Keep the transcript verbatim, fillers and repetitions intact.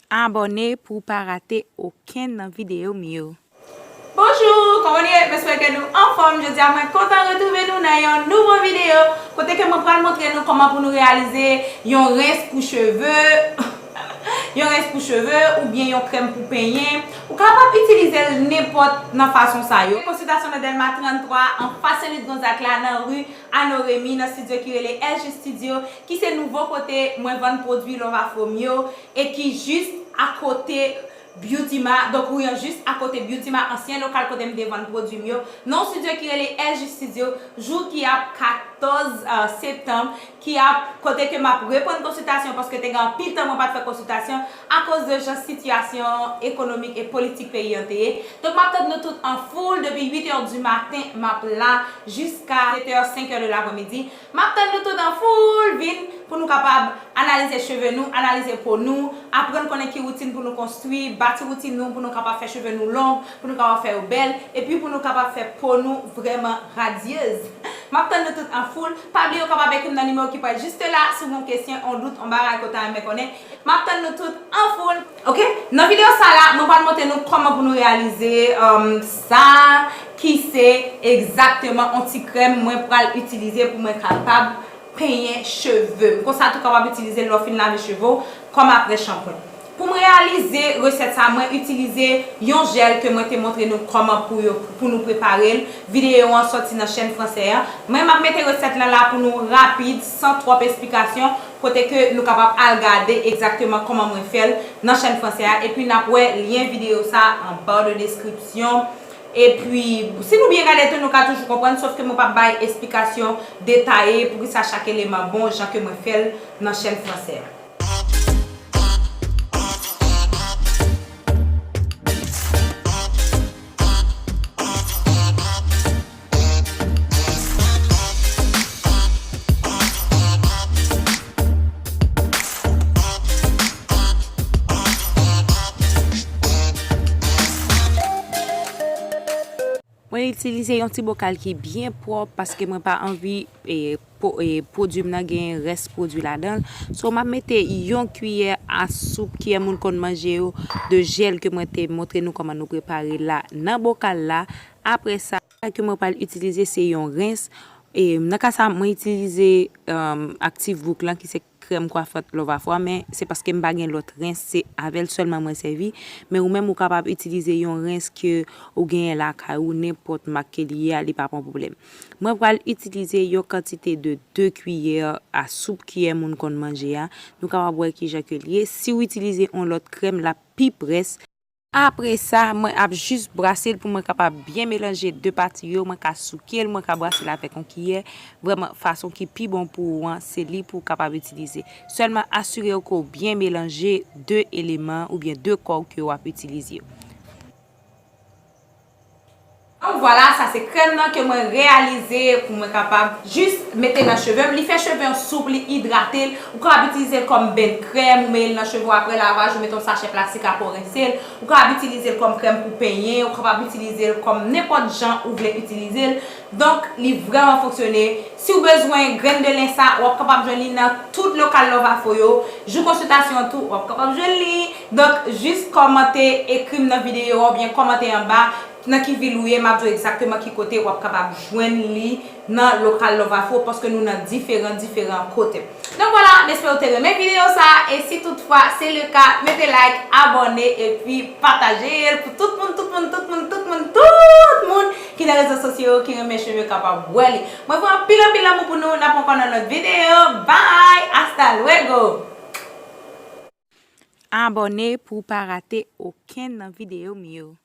Abòne pou w pa rate okenn nan videyo m yo. Bonjou, kòman nou ye? M espere ke nou anfòm. Jodi a mwen kontan retwouve nou nan yon nouvo videyo kote ke mwen pral montre nou kòman pou nou reyalize yon rens pou cheve, yon rens pou cheve oubyen yon krèm pou penyen. Ou kapab itilize l nenpòt nan fason sa yo. Konsiltasyon nan Dèlma trannntwa anfas Lit Gonzague la nan ri Ano Remy nan estidyo ki rele L G Studio ki se nouvo kote mwen vann pwodui Love Afro m yo e ki jis akote Beauty Mart, donk ou jis akote Beauty Mart, ansyen lokal kote m te vann pwodui m yo. Non estidyo ki rele L G Studio, jou ki ap katòz septanm, ki ap kote ke m ap reprann konsiltasyon paske te gen anpil tan mwen pa t fè konsiltasyon akoz de jan sitiyasyon ekonomik e politik peyi an te ye. Donk m ap tann nou tout an foul depi uit è di maten m ap la jiska sèt è, senk è de lapremidi. M ap tann nou tout an foul vin pou nou kapab analize cheve nou, analize po nou, aprann konnen ki woutin pou nou konstwi, bati woutin nou pou nou kapab fè cheve nou long, pou nou kapab fè yo bèl, epi pou nou kapab fè po nou vrèman radyez. M ap tann nou tout an foul. Pa bliye ou kapab ekri m nan nimewo ki parèt jis la si w gen yon kesyon, yon dout, yon bagay ke w ta renmen konnen. M ap tann nou tout an foul. Ok, nan videyo sa la, mwen pral montre nou kòman pou nou reyalize sa ki se egzakteman yon ti krèm mwen pral itilize pou mwen kapab penyen cheve m. Konsa tou kapab itilize l lè w fin lave cheve w kòm apre shanpwen. Pou m reyalize resèt sa, mwen itilize yon jèl ke mwen te montre nou kòman pou yo pou nou prepare l. Videyo an sòti nan chèn fransè an. Mwen m ap mete resèt lan la pou nou rapid, san twòp esplikasyon, kote ke nou kapab al gade egzakteman kòman mwen fè l nan chèn fransè a. Epi n ap wè lyen videyo sa an ba de deskripsyon. Epi, si nou byen gade tou, nou ka toujou konprann, sòf ke mwen p ap bay esplikasyon detaye poukisa chak eleman bon, jan ke mwen fè l nan chèn fransè a. Mwen itilize yon ti bokal ki byen pwòp paske mwen pa anvi e, pwodui m nan gen rès pwodui ladan l. So, m ap mete yon kiyè a soup, kiyè moun konn manje yo, de jèl ke mwen te montre nou kòman nou prepare la nan bokal la. Apre sa, sa ke mwen pral itilize se yon rens. E, nan ka sa, mwen itilize um, Active Book lan ki se krèm kwafant Love Afro a, men se paske m pa gen lòt rens, se avè l sèlman mwen sèvi. Men ou menm ou kapab itilize yon rens ke ou genyen lakay ou, nenpòt mak ke li ye a, li pa pon pwoblèm. Mwen pral itilize yon kantite de de kiyè a soup kiyè moun konn manje a. Nou kapab wè kijan ke li ye. Si w itilize yon lòt krèm, l ap pi près. Apre sa, mwen ap jis brase l pou mwen kapab byen melanje de pati yo. Mwen ka souke l, mwen ka brase l avèk yon kiyè. Vrèman, fason ki pi bon pou ou an, se li pou w kapab itilize. Sèlman asire w ke w byen melanje de eleman oubyen de kò w ke w ap itilize yo. Donk vwala, sa se krèm nan ke mwen reyalize pou mwen kapab jis mete nan cheve m. Li fè cheve an soup, li idrate l. Ou kapab itilize l kòm bèn krèm, ou mete l nan cheve w apre lavaj, ou mete yon sachè plastik apre w rense l. Ou kapab itilize l kòm krèm pou penyen, ou kapab itilize l kòm nenpòt jan ou vle itilize l. Donk, li vrèman fonksyone. Si w bezwen grenn de lenj sa, w ap kapab jwenn li nan tout lokal Love Afro yo. Jou konsiltasyon an tou, w ap kapab jwenn li. Donk, jis kòmante, ekri m nan videyo a oubyen kòmante anba nan ki vil ou ye, m ap di w egzakteman ki kote w ap kapab jwenn li nan lokal Love Afro paske nou nan diferan, diferan kote. Donk vwala, m espere w te renmen videyo sa e si toutfwa se le ka, mete like, abòne epi pataje l pou tout moun, tout moun, tout moun, tout moun, tout moun ki nan rezo sosyo yo ki renmen cheve kapab wè li. Mwen voye anpil, anpil lanmou pou nou, n ap ankò nan lòt videyo. Bye! Hasta luego! Abòne pou w pa rate okenn nan videyo m yo.